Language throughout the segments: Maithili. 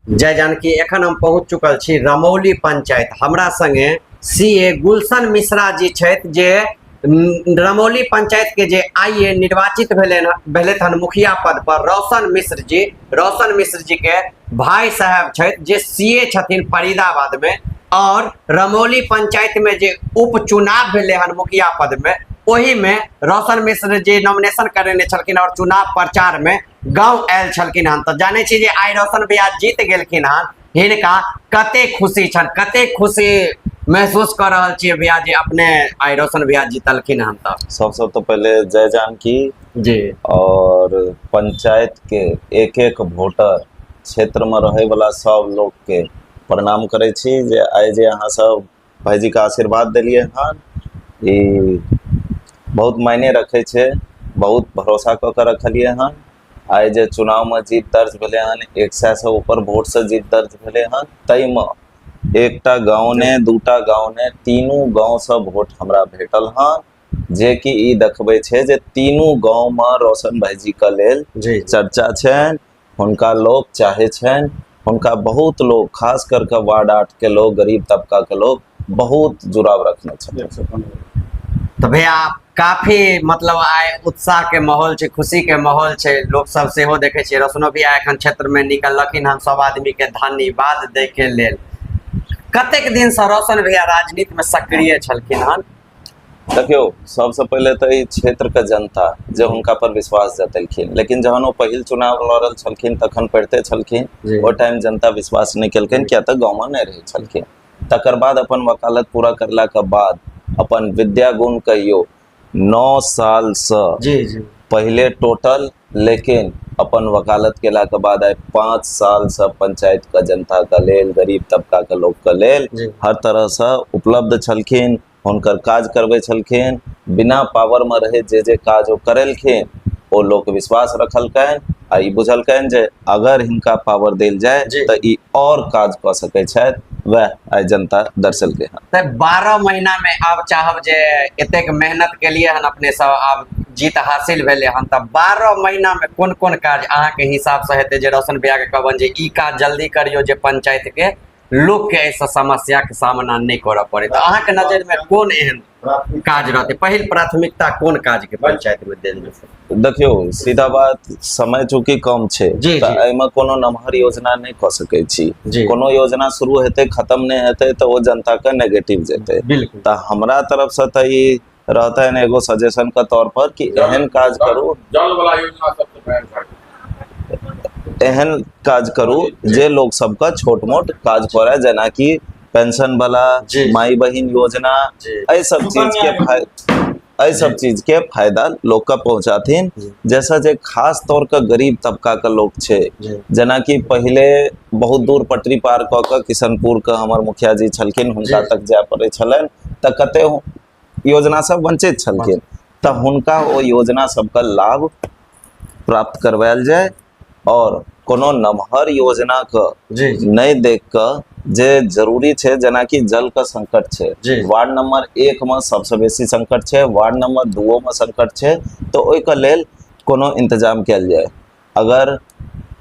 जय जानकी। एखन हम पहुंच चुकल छी रमौली पंचायत। हमरा संगे सी ए गुलशन मिश्रा जी छथि जे रमौली पंचायत के जे आई ए निर्वाचित भेले हन मुखिया पद पर रोशन मिश्र जी, रोशन मिश्र जी के भाई साहब छथि जे सी ए छथिन फरीदाबाद में और रमौली पंचायत में जे उपचुनाव भेले हन मुखिया पद में ओही में रोशन मिश्र जी नॉमिनेशन करेने छलखिन और चुनाव प्रचार में गांव आयल छलखिन हन। तऽ जानै छी जे आइ रोशन भैया जीत गेलखिन हन, हिनका कते खुशी छन, कते खुशी महसूस कऽ रहल छियै भैया जे अपने आइ रोशन भैया जीतलखिन हन। तऽ सबसे तो पहले जय जानकी जी। और पंचायत के एक एक वोटर क्षेत्र में रहे वाला सब लोग के प्रणाम करे छी जे आइ जे अहाँ सब भाईजी के आशीर्वाद देलियै हन, ई बहुत मायने रखे छै, बहुत भरोसा कऽ के रखलियै हन। आइ जे चुनाव में जीत दर्ज भेलै हन, 100 से ऊपर वोट से जीत दर्ज भेलै हन, ताहिमे एकटा गाँव ने, दूटा गाँव ने, तीनू गाँव से वोट हमरा भेटल हन, जे कि ई देखबै छै जे तीनू गाँव में रोशन भाईजी के लेल चर्चा छनि, हुनका लोग चाहे छनि, हुनका बहुत लोग खास करके वार्ड 8 के लोग, गरीब तबका के लोग बहुत जुड़ाव रखने छथिन। तो भैया काफी मतलब आइ उत्साह के माहौल छै, खुशी के माहौल छै, लोक सब सेहो देखे छियै रोशनो भैया एखन क्षेत्र में निकललखिन हन सब आदमी के धन्यवाद दै के लेल। कतेक दिन से रोशन भैया राजनीति में सक्रिय छलखिन हन? देखियौ, सबसे पहिले तऽ ई क्षेत्र के जनता जे हुनका पर विश्वास जतेलखिन, लेकिन जहन ओ पहिल चुनाव लड़ल छलखिन तखन पढ़िते छलखिन, ओहि टाइम जनता विश्वास नहि केलखिन किया तऽ गाँवमे नहि रहै छलखिन। तकर बाद अपन वकालत पूरा करलाके बाद अपन विद्या गुण कहियौ 9 सालसँ जी जी पहिले टोटल, लेकिन अपन वकालत केलाके बाद आइ 5 सालसँ पंचायतके जनताके लेल, गरीब तबकाके लोकके लेल हर तरहसँ उपलब्ध छलखिन, हुनकर काज करबै छलखिन, बिना पावरमे रहैत जे जे काज ओ करेलखिन ओ लोक विश्वास रखलकनि आ ई बुझलकनि जे अगर हिनका पावर देल जाय तऽ ई और काज कऽ सकै छथि, वएह आइ जनता दर्शेलकै हन। तऽ 12 महीना में आब चाहब जे एतेक मेहनत केलिए हन अपने सब, आब जीत हासिल भेलै हन, तऽ 12 महीना में कोन कोन काज अहाँके हिसाब से हेतै जे रोशन भैया के कहबनि जे ई काज जल्दी करियौ जे पंचायत के लोक के एहिसँ समस्या के सामना नहि करऽ पड़े, तऽ अहाँके नजर में कोन एहन काज रहतै, पहिल प्राथमिकता कोन काज के पंचायत में देल जेतै? देखियौ, सीधा बात, समय चूँकि कम छै तऽ एहिमे कोनो नमहर योजना नहि कऽ सकै छी। कोनो योजना शुरू हेतै खत्म नहि हेतै तऽ ओ जनता के नेगेटिव जेतै। तऽ हमरा तरफ से तऽ ई रहतनि एगो सजेशन के तौर पर कि एहन काज करू, जल वाला योजना सबसे भयंकर, एहन काज करू जे लोक सबके छोट मोट काज पड़े, जेनाकि पेंशन वाला, माई बहिन योजना, एहि सब चीज के एहि सब चीज के फायदा लोक के पहुंचाथिन, जैसा जे खास तौर के गरीब तबका के लोक छै, जेनाकि पहिले बहुत दूर पटरी पार कऽ के किशनपुर के हमर मुखिया जी छलखिन, हुनका तक जाय पड़ै छलनि, तऽ कते योजना सब वंचित छलखिन, तऽ हुनका ओ योजना सबके लाभ प्राप्त करवायल जाय और कोनो नमहर योजना के नहि देख कऽ जे जरूरी छै, जेनाकि जल के संकट छै, वार्ड नंबर 1 में सबसे बेसी संकट छै, वार्ड नंबर 2 में संकट छै, तऽ ओहिके लेल कोनो इंतजाम कयल जाय। अगर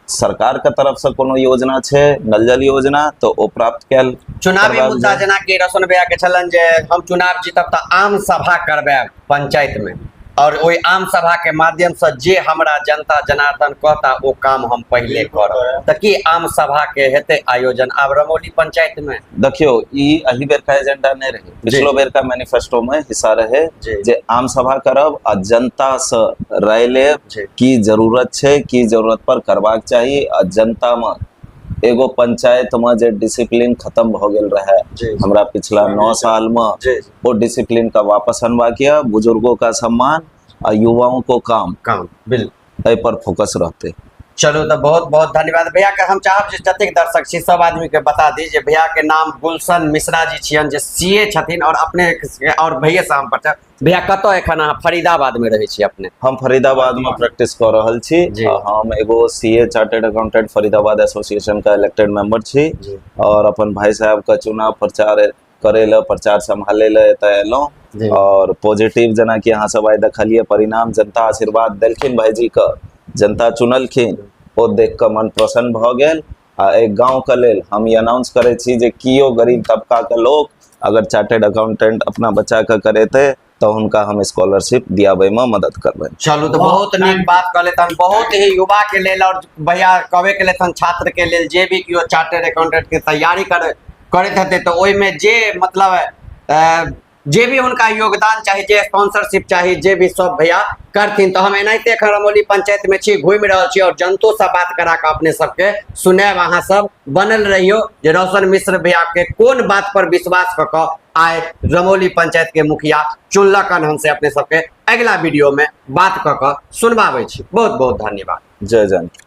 सरकार के तरफ से कोनो योजना छै नल जल योजना तऽ ओ प्राप्त कयल चुनावी मुद्दा, जेनाकि रोशन भैया के छलनि जे हम चुनाव जीतब तऽ आम सभा करवायब पंचायत में और ओहि आम सभा के माध्यम से जे हमरा जनता जनार्दन कहता ओ काम हम पहिले करब, तऽ की आम सभा के हेतै आयोजन आब रमौली पंचायत में? देखियौ, ई एहि बेर का एजेंडा नहि रहे, पिछलो बेर का मैनिफेस्टो में हिस्सा रहे जे आम सभा करब आ जनता से राय लेब की जरूरत छै, की जरूरत पर करबाक चाही। आ जनता में एगो पंचायत में जे डिसिप्लिन खत्म भ गेल रहे हमरा पिछला 9 साल में, वो डिसिप्लिन का वापस अनबाक यऽ, बुजुर्गों का सम्मान आ युवाओं को काम, काम बिल्कुल, एहि पर फोकस रहते। चलू तऽ बहुत बहुत धन्यवाद भैया के। हम चाहब जे जतेक दर्शक छी सब आदमी के बता दी जे भैया के नाम गुलशन मिश्रा जी छियन जे सी ए छथिन और अपने और भैये से हम परिचय। भैया कतऽ एखन अहाँ फरीदाबाद में रहै छी अपने? हम फरीदाबाद में प्रैक्टिस कऽ रहल छी। हम एगो C A chartered accountant Faridabad association का इलेक्टेड मेंबर छी और अपन भाई साहब का चुनाव प्रचार करे लए, प्रचार सम्हाले लए एतऽ एलहुँ और पॉजिटिव जेनाकि अहाँ सब आइ देखलियै परिणाम, जनता आशीर्वाद देलखिन भाईजी के, जनता चुनलखिन, ओ देख कऽ मन प्रसन्न भऽ गेल। आ एहि गाँवके लेल हम ई अनाउंस करै छी जे केओ गरीब तबकाके लोक अगर चार्टेड अकाउंटेंट अपना बच्चाके करेतै तऽ हुनका हम स्कॉलरशिप दियाबैमे मदद करबनि। चलू, तऽ बहुत नीक बात कहले तहन, बहुत ही युवा के लेल और भैया कहबे के तहन छात्र के लेल, जे भी केओ चार्टर्ड अकाउंटेंट के तैयारी करैत हेतै तऽ ओहिमे जे मतलब जे भी हुनका योगदान चाही, जे स्पॉन्सरशिप चाही, जे भी सब भैया करथिन। तऽ हम एनाहिते एखन रमौली पंचायत में छी, घूमि रहल छी और जनतो से बात करा के अपने सबके सुनायब। अहाँ सब बनल रहियो जे रोशन मिश्र भैया के कोन बात पर विश्वास कऽ कऽ आइ रमौली पंचायत के मुखिया चुनलक हन, से अपने सबके अगिला वीडियो में बात कऽ कऽ सुनबाबै छी। बहुत बहुत धन्यवाद। जय जानकी।